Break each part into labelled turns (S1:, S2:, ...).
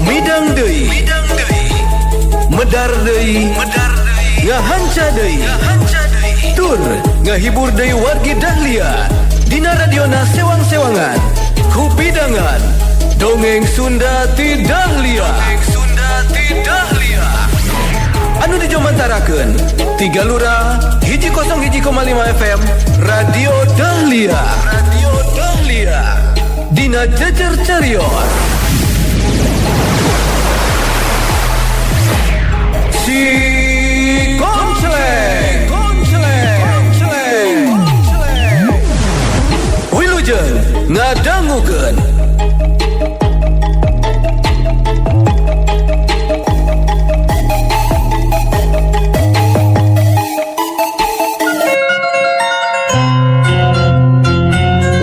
S1: Midang deui, medar deui, ngahanca deui, tur ngahibur deui wargi Dahlia dina radiona sewang-sewangan kupidangan dongeng Sunda ti Dahlia. Dongeng Sunda ti Dahlia anu dijomantarakeun tiga lurah 101,5 FM Radio Dahlia. Radio Dahlia dina Jejer Carios Si Konceleng. Konceleng. Konceleng. Wilujeng ngadangukeun.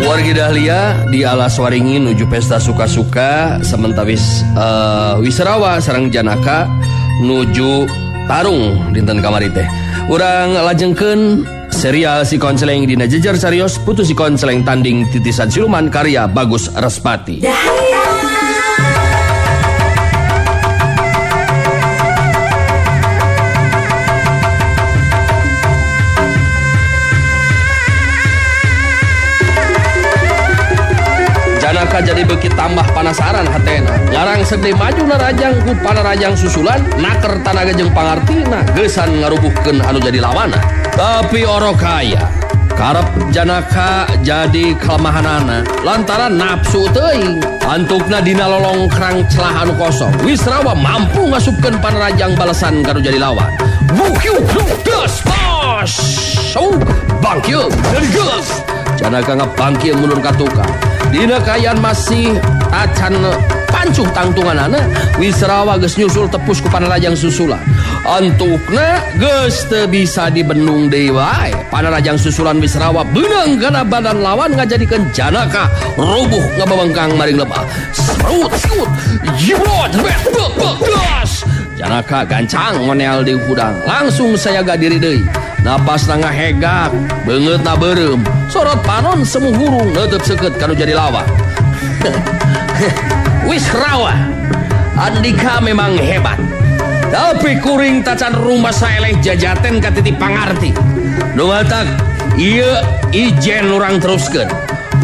S2: Wargi Dahlia di alas waringin nuju pesta suka-suka sementawis Wisrawa sareng Janaka nuju tarung dinten kamari teh. Urang lajengkeun serial Si Konceleng dina Jejer Carios Putu Si Konceleng tanding titisan siluman karya Bagus Respati. Janaka jadi beuki tambah panasaran hatena. Ngarang sedih maju narajang ku panarajang susulan naker tanaga jeung pangartina geusan ngarubuhkeun anu jadi lawana. Tapi orok kaya karep Janaka jadi kelemahanana lantaran nafsu teuing. Antukna dina lolongkrang celah anu kosong. Wisrawa mampu ngasupkeun panarajang balesan kanu jadi lawan. Wuh, gas tos. Bangkieun dari geus. Janaka ngabangkieun mundur ka tukang. Dina kaayaan masih acan pancuh tangtunganana, Wisrawa geus nyusul tepus ku panarajang susulan. Antukna geus teu bisa dibendung deui wae. Panarajang susulan Wisrawa beunang kana badan lawan ngajadikeun Janaka rubuh ngababengkang maring lemah. Serut serut jibrot bet bek bek gas. Janaka gancang ngonel di hudang, langsung sayaga diri deui. Napasna ngahegak, beungeutna beureum, sorot panon semu hurung neuteub seukeut kanu jadi lawan. Wisrawa, Andika memang hebat. Tapi kuring tacan rumah saeleh jajaten ka titi pangarti. Nu matak ieu ijen urang teruskeun.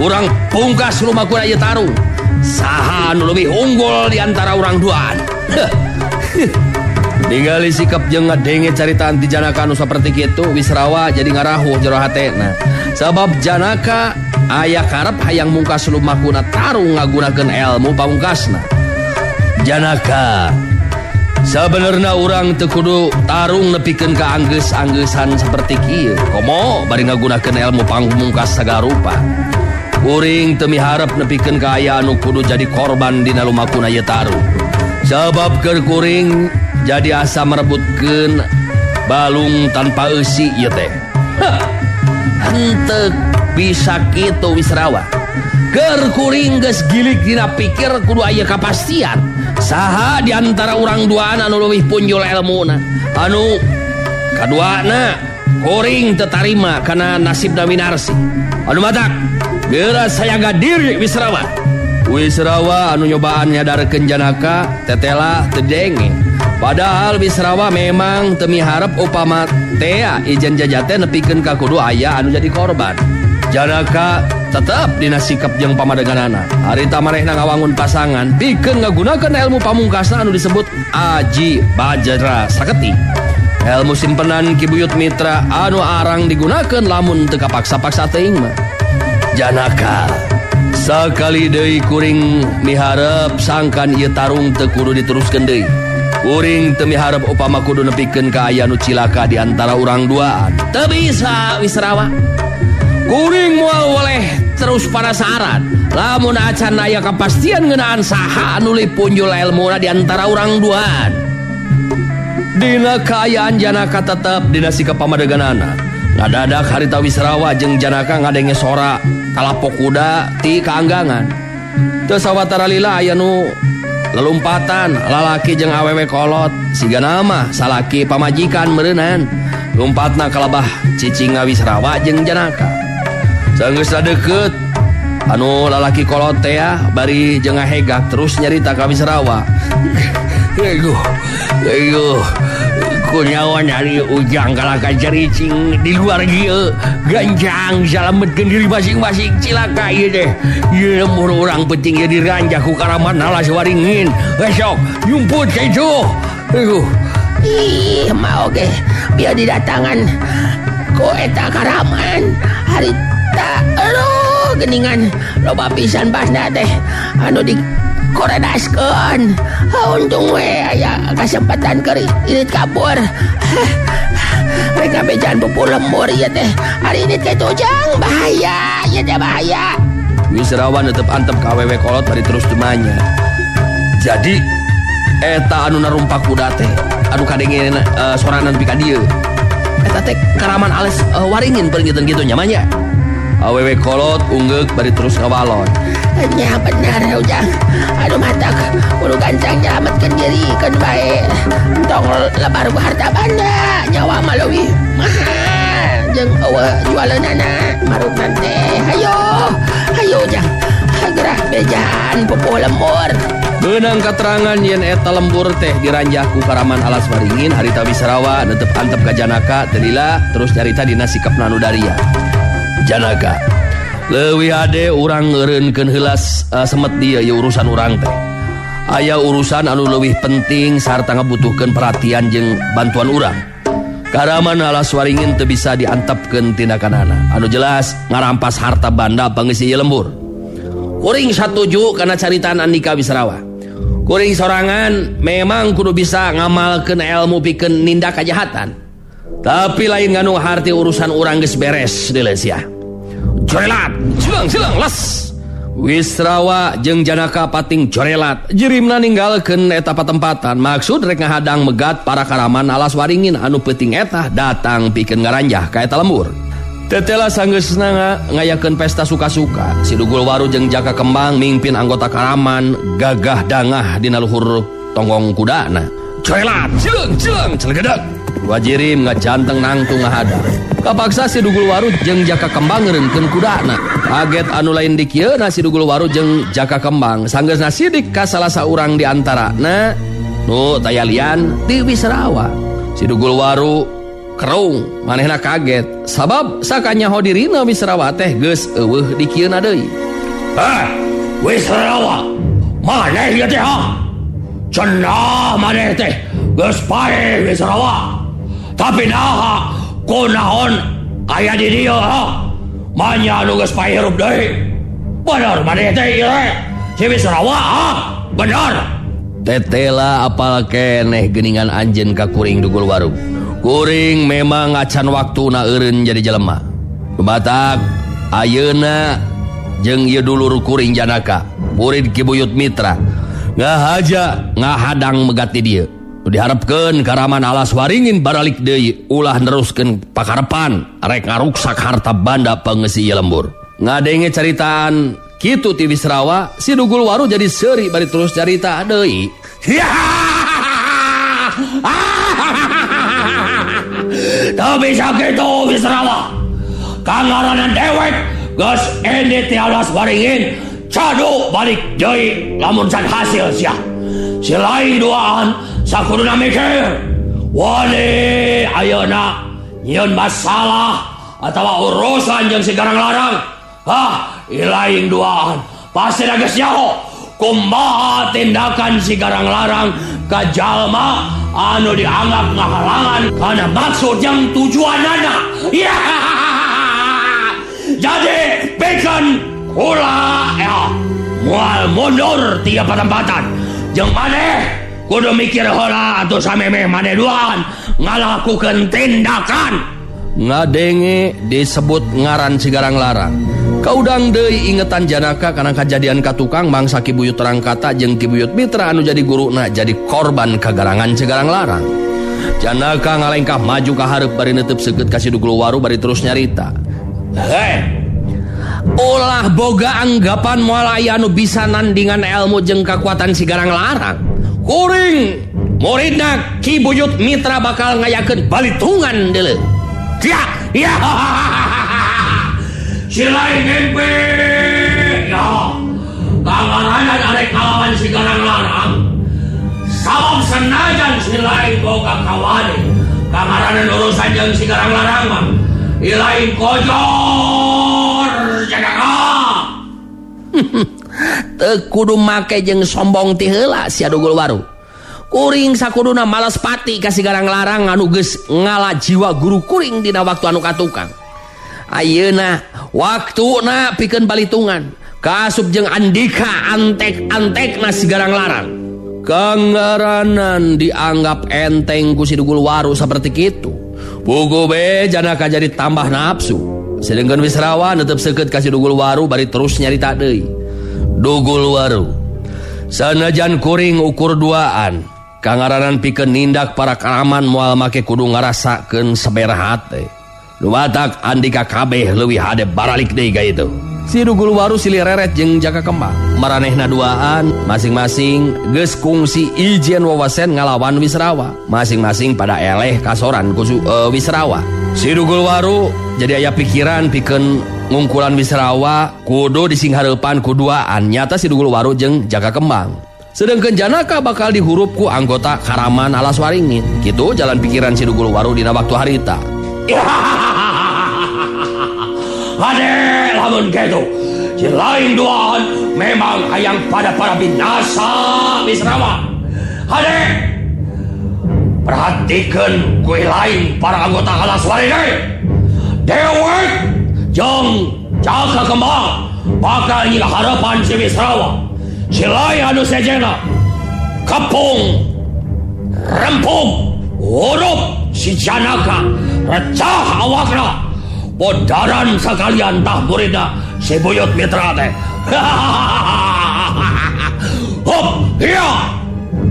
S2: Urang pungkas lumakuna ieu tarung. Saha anu leuwih unggul di antara urang duaan. Ningali sikap jeung ngadenge caritaan ti Janaka anu saperti kitu, Wisrawa jadi ngarahuh jero hatena. Sabab Janaka aya karep hayang mungkas lumakuna tarung ngagunakeun ilmu pamungkasna. Janaka, sabenerna urang teu kudu tarung nepikeun ka anggeus-anggeusan saperti kieu. Komo bari ngagunakeun ilmu pamungkas sagala rupa. Kuring teu miharep nepikeun ka aya anu kudu jadi korban dina lumakuna ieu tarung. Sabab keur kuring jadi asa merebutkeun balung tanpa eusi ieu teh. Henteu bisa kitu Wisrawa. Keur kuring geus gilig dina pikir kudu aya kapastian. Saha di antara urang duaan anu leuwih punjul elmuna. Anu kaduana kuring teu tarima kana nasibna Winarsi. Anu matak geura sayaga diri Wisrawa. Wisrawa anu nyobaan nyadarkeun Janaka tetela teu denge. Padahal Wisrawa memang teu miharep upama tea ijen jajate nepikeun ka kudu aya anu jadi korban. Janaka tetep dina sikap jeung pamadeganana. Harita manehna ngawangun pasangan pikeun ngagunakeun ilmu pamungkasna anu disebut Aji Bajra Saketi. Ilmu simpenan Ki Buyut Mitra anu arang digunakeun lamun teu kapaksa-paksa teuing mah. Janaka sakali deui kuring miharep sangkan ieu tarung teu kudu diteruskeun deui. Kuring teu miharep upama kudu nepikeun ka aya nu cilaka di antara urang duaan. Teu bisa Wisrawa. Kuring moal woleh terus panasaran. Lamun acan aya kapastian ngeunaan saha anu leuwih punjul elmuna di antara urang duaan. Dina kaayaan Janaka tetep dina sikap pamadeganana. Ngadadak harita Wisrawa jeung Janaka ngadenge sora kalapok kuda ti kaanggangan. Teu sawatara lila aya nu lelumpatan lalaki jeung awewe kolot siga nama salaki pamajikan meureunan. Lumpatna kalabah cicing Wisrawa jeung Janaka. Sanggeusna deukeut anu lalaki kolot teh bari jeung ngahegak terus nyarita ka Wisrawa. Aduh, aduh, kunyawan hari ujang kalahkan caricing di luar ieu gancang salametkeun diri masing-masing cilaka ieu teh. Ieu lembur urang penting ieu diranjah ku Karaman Alas Waringin. Besok nyumput ka itu. Aduh.
S3: Ih, mau ge biar didatangan ku eta Karaman harita. Aduh, geningan loba pisan basna teh anu di koredaskeun. Untung we aya kasempatan keur irit kabur. Rek ngabejan pupu lembur ieu teh. Hari ini teh ujang bahaya, ieu teh bahaya.
S2: Wisrawa netep antep ka awewe kolot bari terus tumanya. Jadi eta anu narumpak kuda teh anu kadenge soranan nepi ka dieu. Eta teh Karaman Alas Waringin peringgitan kitu nya mah nya. Awewe kolot unggeuk bari terus ngawalon.
S3: Nya benar ujang. Aduh matak kudu gancang nyelametkeun diri keun bae. Entong lebar harta banda nyawa mah leuwih mahal jeung eueuh jualeunana marukna teh. Hayo, hayo ujang. Gerak bejan pupuh lembur.
S2: Beunang katerangan yen eta lembur teh diranjah ku Karaman Alas Waringin harita Wisrawa netep antep ka Janaka teu lila terus nyarita dina sikapna anu daria. Janaka leuwih hade urang ngeureunkeun heula semet dieu ieu urusan urang teh. Aya urusan anu leuwih penting sarta ngabutuhkeun perhatian jeung bantuan urang. Karaman Alas Waringin teu bisa diantepkeun tindakanana. Anu jelas ngarampas harta banda pangeusi ieu lembur. Kuring satuju kana caritaan Andika Wisrawa. Kuring sorangan memang kudu bisa ngamalkeun ilmu pikeun nindak kajahatan. Tapi lain nganu harti urusan urang geus beres di sia. Jorelat, silang silang las. Wisrawa jeung Janaka pating jorelat. Jirimna ninggalkeun eta patempatan. Maksud rek ngahadang megat para Karaman Alas Waringin anu peuting eta datang pikeun ngaranjah ka eta lembur. Tetela sanggeusna ngayakeun pesta suka-suka. Si Dugul Waru jeung Jaka Kembang mingpin anggota Karaman gagah dangah dina luhur tonggong kudana. Jorelat, silang silang celegedak. Wajirim ngajanteng nangtung ngahadang. Kapaksa si Dugul Waru jeung Jaka Kembang ngeureunkeun kudana. Kaget anu lain dikieuna si Dugul Waru jeung Jaka Kembang. Sanggeusna sidik ka salah saurang di antarana nu tayalian ti Wisrawa. Si Dugul Waru kerung, manehna kaget sabab sakanyaho dirina Wisrawa teh geus eueuh dikieuna deui.
S4: Heh, Wisrawa, maneh ieu teh ha? Cenah maneh teh geus paeh Wisrawa. Tapi naha kunaon aya di dieu ha? Manya anu geus paeh hirup deui. Bener maneh teh ieu si Wisrawa ha? Bener.
S2: Tetela apal keneh geuningan anjeun ka kuring Dugul Waru. Kuring memang acan waktuna eureun jadi jelema. Batak ayeuna jeung ieu dulur kuring Janaka, murid Ki Buyut Mitra. Ngahaja ngahadang megat di dieu. Diharapkeun Karaman Alas Waringin baralik deui ulah neruskeun pakarepan rek ngaruksak harta banda pangeusi ieu lembur. Ngadenge caritaan kitu ti Wisrawa, si Dugul Waru jadi seuri bari terus carita deui.
S4: Tapi sakitu Wisrawa, kangaranan dewek geus ende ti Alas Waringin cadu balik deui lamun can hasil sia. Selain duaan sakuduna mikir wani ayeuna nyieun masalah atawa urusan jeung si Garang Larang. Hah, ilaing duaan pasti geus nyaho kumaha tindakan si Garang Larang ka jalma anu dianggap ngahalangan kana maksud jeung tujuanana. Ya. Jadi pikeun kula ya moal mundur ti patempatan. Jeung maneh kudu mikir heula atuh samemeh maneh duaan ngalakukeun tindakan.
S2: Ngadenge disebut ngaran si Garang Larang. Kaudang deui ingetan Janaka kana kajadian ka tukang mangsa Ki Buyut Rangkata jeung Ki Buyut Mitra anu jadi guruna jadi korban kagarangan si Garang Larang. Janaka ngalengkah maju ka hareup bari neuteub seukeut ka si Dugul Waru bari terus nyarita. Heh. Ulah boga anggapan moal aya anu bisa nandingan elmu jeung kakuatan si Garang Larang. Kuring muridna Ki Buyut Mitra bakal ngayakeun balitungan deuleu.
S4: Ya, ya. Si lain ngempe. Ya. Kangaranan arek ngalawan si Garang Larang. Sabab senajan si lain boga kawani. Kangaranan urusan jeung si Garang Larang mah. Ilain kojor jagaka.
S2: Teu kudu make jeung sombong ti heula sia Dugul Waru. Kuring sakuduna malas pati ka si Garang Larang anu geus ngala jiwa guru kuring dina waktu anu katukang. Ayeuna waktuna pikeun balitungan. Kaasup jeung andika antek-antekna si Garang Larang. Kangaranan dianggap enteng ku si Dugul Waru saperti kitu. Pugu be Janaka jadi tambah nafsu. Sedengkeun Wisrawa netep seukeut ka si Dugul Waru bari terus nyarita deui. Dugul Waru, sanajan kuring ukur duaan, kangaranan pikeun nindak para karaman moal make kudu ngarasakeun seber hate. Nu batak andika kabeh leuwih hade baralik deui ka itu. Si Dugul Waru silih reret jeung Jaka Kembang. Maranehna duaan masing-masing geus kungsi ijen wawasen ngalawan Wisrawa. Masing-masing pada eleh kasoran ku Wisrawa. Si Dugul Waru jadi aya pikiran pikeun ngungkulan Wisrawa kudu disinghareupan ku duaan nyata si Dugul Waru jeung Jaka Kembang. Sedangkan Janaka bakal dihurup ku anggota Karaman Alas Waringin. Kitu jalan pikiran si Dugul Waru dina waktu harita.
S4: Hade lamun kitu si lain duaan memang hayang pada para binasa Wisrawa. Hade perhatikan kue lain para anggota Alas Waringin. Dewek jeung Jaka Kembang bakal nyila harapan si Wisrawa. Si lain anu sejena kepung rempung hurup si Janaka recah awakna bodaran sekalian tah muridna si Buyut Mitra teh. Hop iya.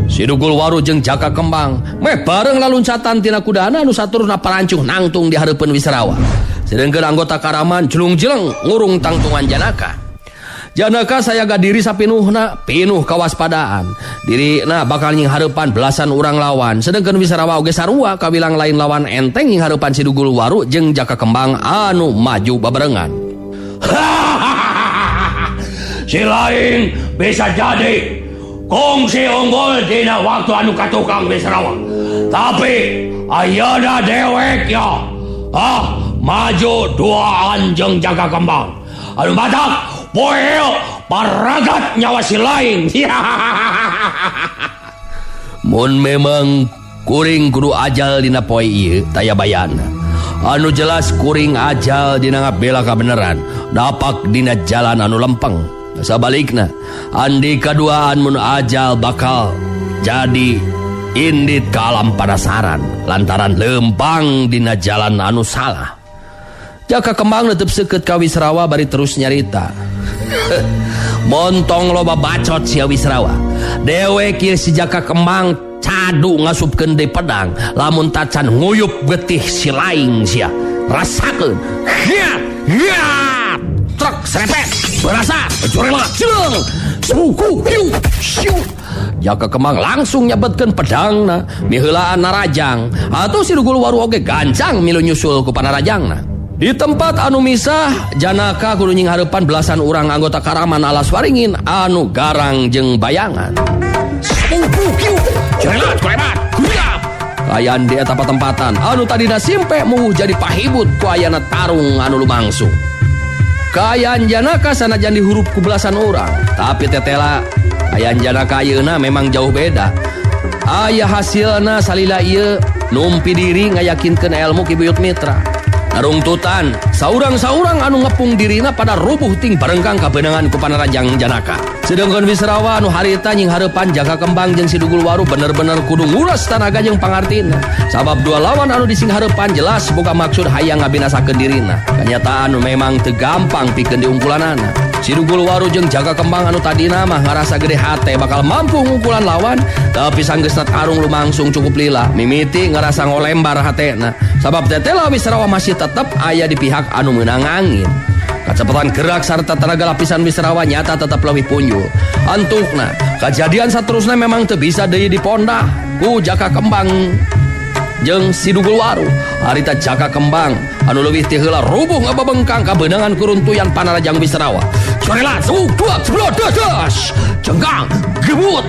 S2: Si Dugul Waru jeung Jaka Kembang meh bareng laluncatan tina kudana anu saturna parancuh nangtung di hareupeun Wisrawa. Sedengkeun anggota Karaman jelung-jeleng ngurung tangtungan Janaka. Janaka sayaga diri sapinuhna pinuh kawaspadaan. Dirina bakal nyinghareupan belasan urang lawan. Sedengkeun Wisrawa oge sarua kawilang lain lawan enteng nyinghareupan si Dugul Waru jeung Jaka Kembang anu maju babarengan.
S4: Si lain bisa jadi kongsi unggul dina waktu anu katukang Wisrawa. Tapi ayeuna dewek ya. Maju duaan jeung Jaka Kembang. Anu batak poel paragat nyawa si lain.
S2: Mun memang kuring kudu ajal dina poe ieu taya bayana. Anu jelas kuring ajal dina ngabela kabeneran, dapak dina jalan anu lempeng. Sabalikna, andika duaan mun ajal bakal jadi indit ka alam panasaran lantaran lempang dina jalan anu salah. Jaka Kembang netep seukeut ka Wisrawa bari terus nyarita. Montong loba bacot sia Wisrawa. Dewek ieu si Jaka Kembang cadu ngasupkeun deui pedang, lamun tacan nguyup getih si laing sia. Rasakeun. Hiat, hiat. Truk serepet, berasa, jurela, jeleng. Suku, hiu, siu. Jaka Kembang langsung nyabetkeun pedangna, miheulaan narajang. Atuh si Dugul Waru oge gancang milu nyusul ku panarajangna. Di tempat anu misah, Janaka kudu nyinghareupan belasan urang anggota Karaman Alas Waringin anu garang jeung bayangan. Kaayaan di eta patempatan anu tadina simpe muh jadi pahibut ku ayana tarung anu lumangsung. Kaayaan Janaka sanajan dihurup ku belasan urang, tapi tetela kaayaan Janaka ayeuna memang jauh beda. Aya hasilna salila ieu numpi diri ngayakinkeun ilmu Ki Buyut Mitra. Narungtutan saurang-saurang anu ngepung dirina pada rubuh ting barengkang kabeunangan ku Panarajang Janaka. Sedangkan Wisrawa anu harita nying hareupan Jaka Kembang jeung Si Dugul Waru bener-bener kudu nguras tanaga jeung pangartina. Sabab dua lawan anu dising hareupan jelas boga maksud hayang ngabinasakeun dirina. Kanyataan memang teu gampang pikeun diungkulanana. Si Dugul Waru jeung Jaka Kembang anu tadina mah ngarasa gede hate bakal mampu ngungkulan lawan, tapi sanggeusna tarung lumangsung cukup lila. Mimiti ngarasa ngolembar hatena. Sabab tetela Wisrawa masih tetep aya di pihak anu meunang angin. Kacepetan gerak sarta tenaga lapisan Wisrawa nyata tetap leuwih punjul. Antukna, kejadian saterusna memang teu bisa deui dipondah ku Jaka Kembang jeung Si Dugul Waru. Harita Jaka Kembang anu leuwih ti heula rubuh ngababengkang kabeunangan kuruntuyan Panarajang Wisrawa. Corelat, dua, sebelah, das, jengkang, gebut.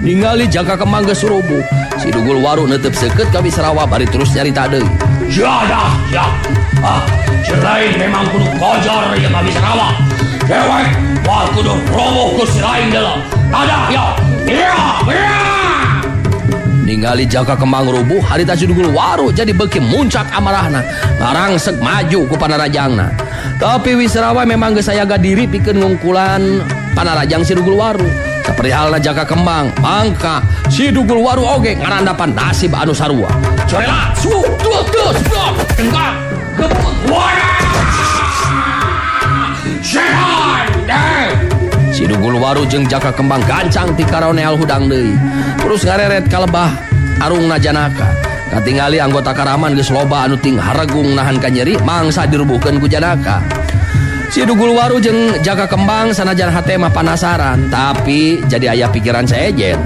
S2: Ningali Jaka Kembang geus rubuh, Si Dugul Waru neuteub seukeut ka Wisrawa bari terus nyarita deui.
S4: Jadah, ya. Ah, selain memang kudu kojar ya ka Wisrawa. Dewek wah kudu roboh ku selain deuleu. Tadah ya. Ya, ya.
S2: Ningali Jaka Kembang rubuh, harita Si Dugul Waru jadi beuki muncak amarahna, ngarangsek maju ku Panarajangna. Tapi Wisrawa memang geus sayaga diri pikeun ngungkulan Panarajang Si Dugul Waru. Seperti halna Jaka Kembang, mangka Si Dugul Waru oge ngarandapan nasib anu sarua.
S4: Corelat, su, dua, dua, dua, tengkak, gebut, wara, sehan, deh.
S2: Si Dugul Waru jeung Jaka Kembang gancang ti karoneal hudang deui. Terus ngareret ka lebah arungna Janaka. Katingali anggota Karaman geus loba anu ting haregung nahan kanyeri mangsa dirubuhkeun ku Janaka. Si Dugul Waru jeung Jaka Kembang sanajan hate mah panasaran, tapi jadi aya pikiran sejen.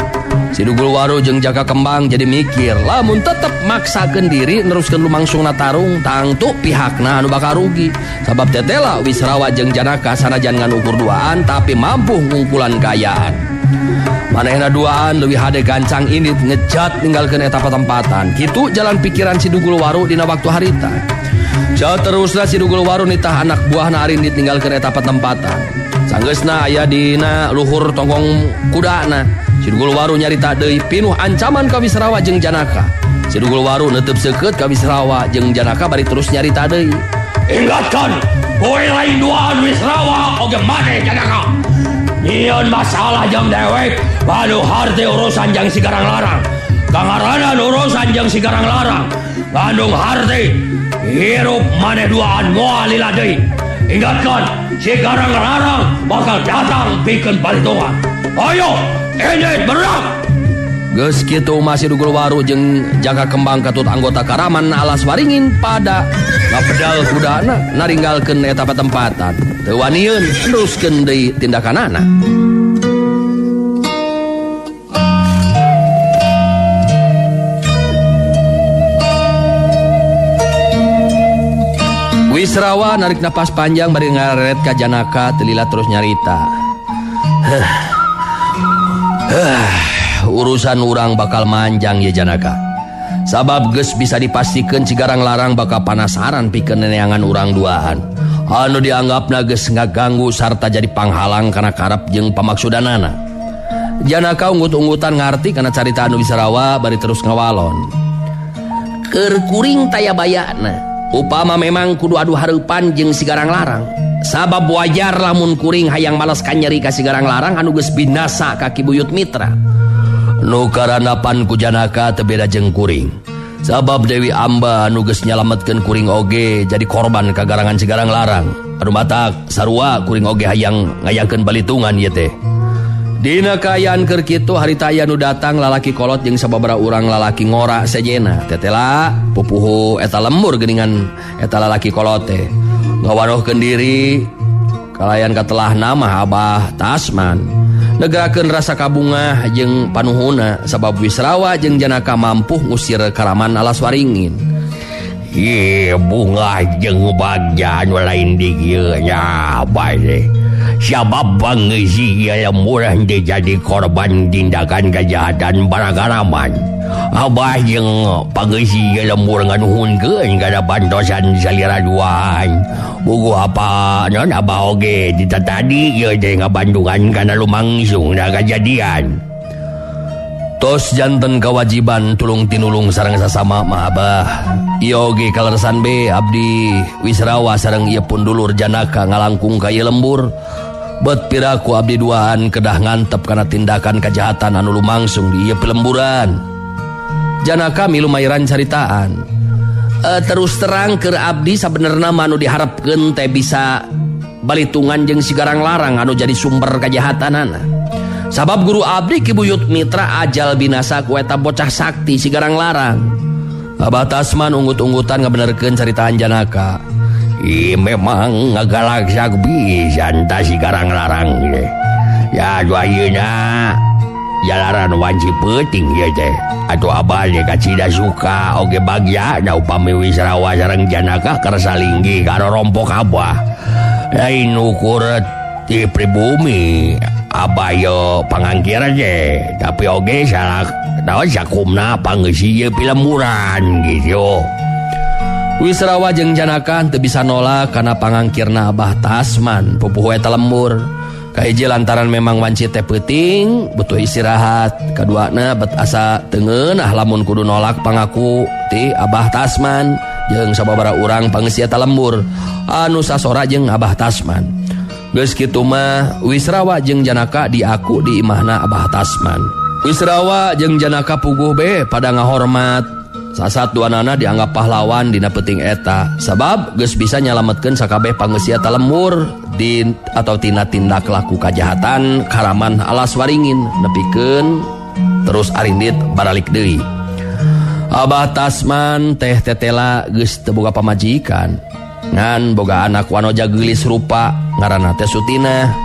S2: Si Dugul Waru jeung Jaka Kembang jadi mikir, lamun tetep maksakeun diri neruskeun lumangsungna tarung, tangtu pihakna anu bakal rugi. Sabab tetela Wisrawa jeung Janaka sanajan ngan ukur duaan tapi mampu ngungkulan kaayaan. Manehna duaan leuwih hade gancang indit ngejat ninggalkeun eta patempatan. Kitu jalan pikiran Si Dugul Waru dina waktu harita. Jauh teruslah Si Dugul Waru nitah anak buahna arindit ninggalkeun eta patempatan. Sanggeusna aya dina luhur tonggong kudana. Si Dugul Waru nyarita deui pinuh ancaman ka Wisrawa jeung Janaka. Si Dugul Waru neuteub seukeut ka Wisrawa jeung Janaka bari terus nyarita deui.
S4: Ingatkan, kowe lain duaan Wisrawa oge maneh Janaka. Nyieun masalah jeung dewek, baru harti urusan jeung Si Garang Larang. Kangaranan urusan jeung Si Garang Larang, ngandung harti hirup maneh duaan moal lila deui. Ingatkan, Si Garang Larang bakal datang pikeun palitungan. Ayo, ini berang.
S2: Geus kitu mah Si Dugul Waru jeung Jaka Kembang katut anggota Karaman Alas Waringin pada ngabedal kudana naringgalkeun eta patempatan. Teu wanieun neruskeun deui tindakanana. Wisrawa narik napas panjang bari ngareret ka Janaka teu lila terus nyarita. Urusan urang bakal manjang ya Janaka. Sabab geus bisa dipastikeun Si Garang Larang bakal panasaran pikeun neneangan urang duaan. Anu dianggapna geus ngaganggu sarta jadi panghalang kana karep jeung pamaksudanana. Janaka unggut-unggutan ngarti kana carita anu Wisrawa bari terus ngawalon. Keur kuring taya bayana. Upama memang kudu adu hareupan jeung Si Garang Larang. Sabab wajar lamun kuring hayang males kanyeri ka Si Garang Larang anu geus binasa ka Ki Buyut Mitra. Nu karanapan ku Janaka teu beda jeung kuring. Sabab Dewi Amba anu geus nyalametkeun kuring oge jadi korban kagarangan Si Garang Larang. Anu matak sarua kuring oge hayang ngayangkeun balitungan ieu teh. Dina kaayaan keur kitu harita aya nu datang lalaki kolot jeung sababaraha urang lalaki ngora sejena. Tetela pupuhu eta lembur geuningan eta lalaki kolot teh. Ngawarohkeun diri kalayan katelahna mah Abah Tasman. Negerakeun rasa kabungah jeung panuhuna sabab Wisrawa jeung Janaka mampu ngusir Karaman Alas Waringin.
S4: Ye bunga jeung bagja anu lain di kieu nya abah teh. Sabab pangeusi ieu murah teh jadi korban tindakan kejahatan para Karaman. Abah jeung pangeusi ieu lembur nganuhunkeun kana bantosan salira duaan. Buku apa non abah oge dita tadi ieu teh ngabandungan kana lumangsungna kajadian.
S2: Tos janten kewajiban tulung tinulung sareng sasama mah Abah. Ieu oge kaleresan be abdi Wisrawa sareng ieu pun dulur Janaka ngalangkung ka ieu lembur. Bet piraku abdi duaan kedah ngantep kana tindakan kejahatan anu lumangsung di ieu pilemburan. Janaka milu mairan caritaan. Terus terang keur abdi sabenerna mah anu diharepkeun teh bisa balitungan jeung si Garang Larang anu jadi sumber kajahatanana. Sabab guru abdi Ki Buyut Mitra ajal binasa ku eta bocah sakti si Garang Larang. Abah Tasman unggut-unggutan ngabenerkeun caritaan Janaka.
S4: Ih, memang ngagalaksak pisan ta si Garang Larang ge. Ya aduh ayeuna jalaran wanci peuting ieu teh. Atuh abah ge kacida suka oge bagja da upami Wisrawa sareng Janaka kersa linggih karo rompok abah. Lain ukur ti pribumi abah yo pangangkir ge, tapi oge salah naon sakumna pangeusi ieu pilemburan gitu.
S2: Wisrawa jeung Janaka teu bisa nolak kana pangangkirna Abah Tasman pupuhu eta lembur. Kahiji lantaran memang wanci teh peuting butuh istirahat, kaduana bet asa teu ngeunah lamun kudu nolak pangaku ti Abah Tasman jeung sababaraha urang pangeusi eta lembur anu sasora jeung Abah Tasman. Geus kitu mah Wisrawa jeung Janaka diaku di imahna Abah Tasman. Wisrawa jeung Janaka puguh be pada ngahormat. Sasat duanana dianggap pahlawan dina peuting eta sabab geus bisa nyalametkeun sakabeh pangeusi eta lembur di atau tina tindak laku kajahatan karaman alas waringin nepikeun terus arindit baralik deui. Abah Tasman teh tetela geus teu boga pamajikan ngan boga anak wanoja geulis rupa ngaranna teh Sutina.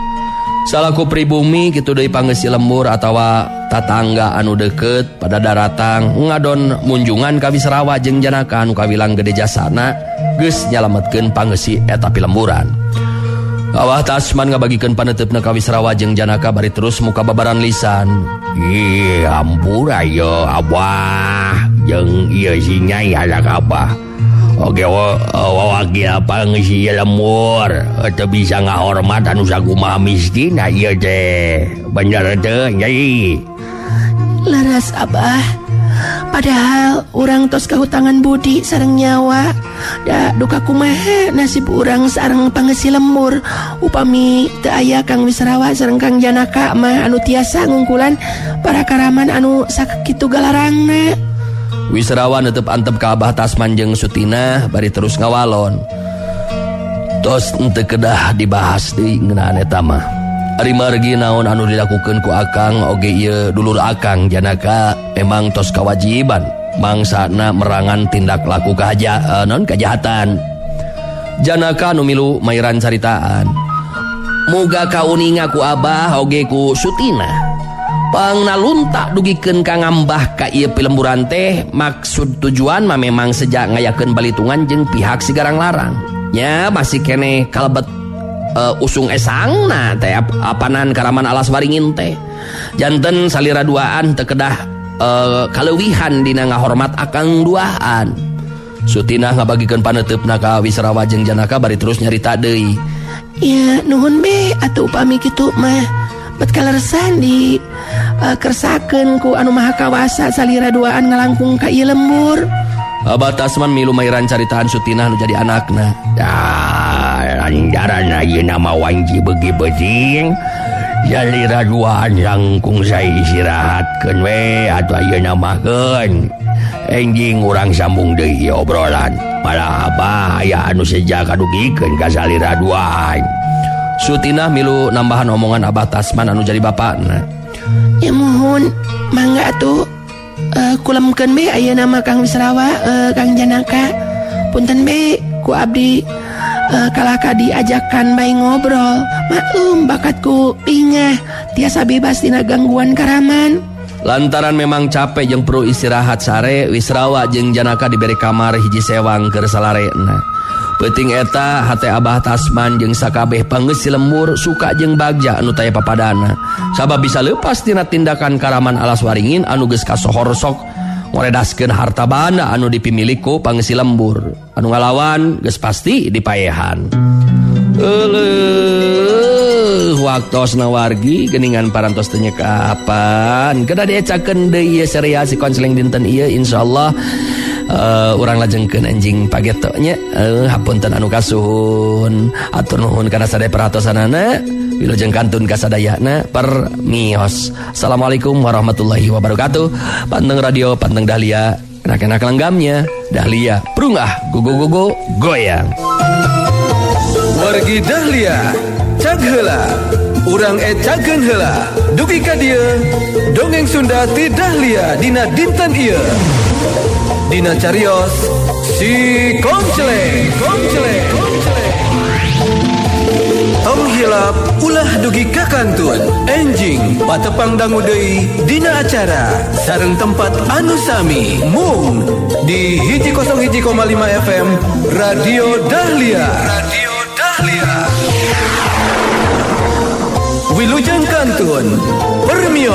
S2: Salaku pribumi kitu deui pangeusi lembur atawa tatangga anu deukeut pada daratang ngadon munjungan ka Wisrawa jeung Janaka anu kawilang gede jasana geus nyalametkeun pangeusi eta pilemburan. Abah Tasman ngabagikeun paneuteup ka Wisrawa jeung Janaka bari terus muka babaran lisan.
S4: Ih, ampura yo abah jeung ieu si Nyai anak abah. Oke, wawakil pangeusi lembur teu bisa ngahormat anu sakumaha miskin ieu teh. Bener teu Nyai?
S3: Leres Abah. Padahal urang tos kahutangan budi sareng nyawa. Da duka kumaha nasib urang sareng pangeusi lembur upami teu aya Kang Wisrawa sareng Kang Janaka mah anu tiasa ngungkulan para karaman anu sakitu galarangna.
S2: Wisrawa netep antep ka Abah Tasman jeung Sutina bari terus ngawalon. Tos henteu kedah dibahas deui ngeunaan eta mah. Ari margi naon anu dilakukeun ku Akang oge ieu dulur Akang Janaka memang tos kawajiban mangsana merangan tindak laku non kajahatan. Janaka nu milu mairan caritaan. Muga kauninga ku Abah oge ku Sutina. Pangnalunta dugikeun ka ngambah ka ieu pilemburan teh maksud tujuan mah memang sejak ngayakeun balitungan jeung pihak si Garang Larang. Nya masih keneh kalebet usung esangna teh apanan karaman alas waringin teh. Janten salira duaan teu kedah kaleuwihan dina ngahormat akang duaan. Sutinah ngabagikeun paneuteup-na ka Wisrawa jeung Janaka bari terus nyarita deui.
S3: Ya nuhun be atuh upami kitu mah. Bet kaleresan di kersakeun ku anu maha kawasa salira duaan ngalangkung ka ieu lembur.
S2: Abah Tasman milu mairan caritaan Sutinah nu jadi anakna.
S4: Ya, lanjaran ayeuna mah wanci beuki peuting. Salira duaan langkung sae istirahatkeun we atuh ayeuna mah keun. Enjing urang sambung deui obrolan. Malah abah aya anu seja kadugikeun ka salira duaan.
S2: Sutinah milu nambahan omongan Abah Tasman anu jadi bapakna.
S3: Ya muhun mangga atuh kulemkeun be ayeuna mah Kang Wisrawa Kang Janaka. Punten be ku abdi kalaka diajakan bae ngobrol. Maklum bakatku pingah tiasa bebas tina gangguan karaman.
S2: Lantaran memang capek jeung perlu istirahat sare, Wisrawa jeung Janaka diberi kamar hiji sewang keur salarena. Peuting eta hate Abah Tasman jeung sakabeh pangeusi lembur suka jeung bagja anu taya papadana. Sabab bisa leupas tina tindakan karaman alas waringin anu geus kasohor sok ngoredaskeun harta banda anu dipimilik ku pangeusi lembur. Anu ngalawan geus pasti dipaehan. Euleuh, waktosna wargi geningan parantos teu nyekapan. Kedah diecakeun deui ieu serial si konseling dinten ieu, insyaallah urang lajengkeun anjing pageto nya. Hapunten anu kasuhun, atur nuhun kana sadaya perhatosanana. Wilujeng kantun kasadayana, permios. Assalamualaikum warahmatullahi wabarakatuh. Panteng radio, panteng Dahlia, enak-enak langgamnya Dahlia prungah go go go go goyang.
S1: Wargi Dahlia, cag heula. Urang ecakeun heula. Dugi ka dieu, dongeng Sunda ti Dahlia dina dinten ieu. Dina carios si Konceleng, Konceleng, Konceleng. Tong hilap ulah dugi ka kantun. Enjing patepang dangu deui dina acara sareng tempat anu sami mung di 101,5 FM Radio Dahlia. Radio Dahlia. Wilujeng kantun. Permios.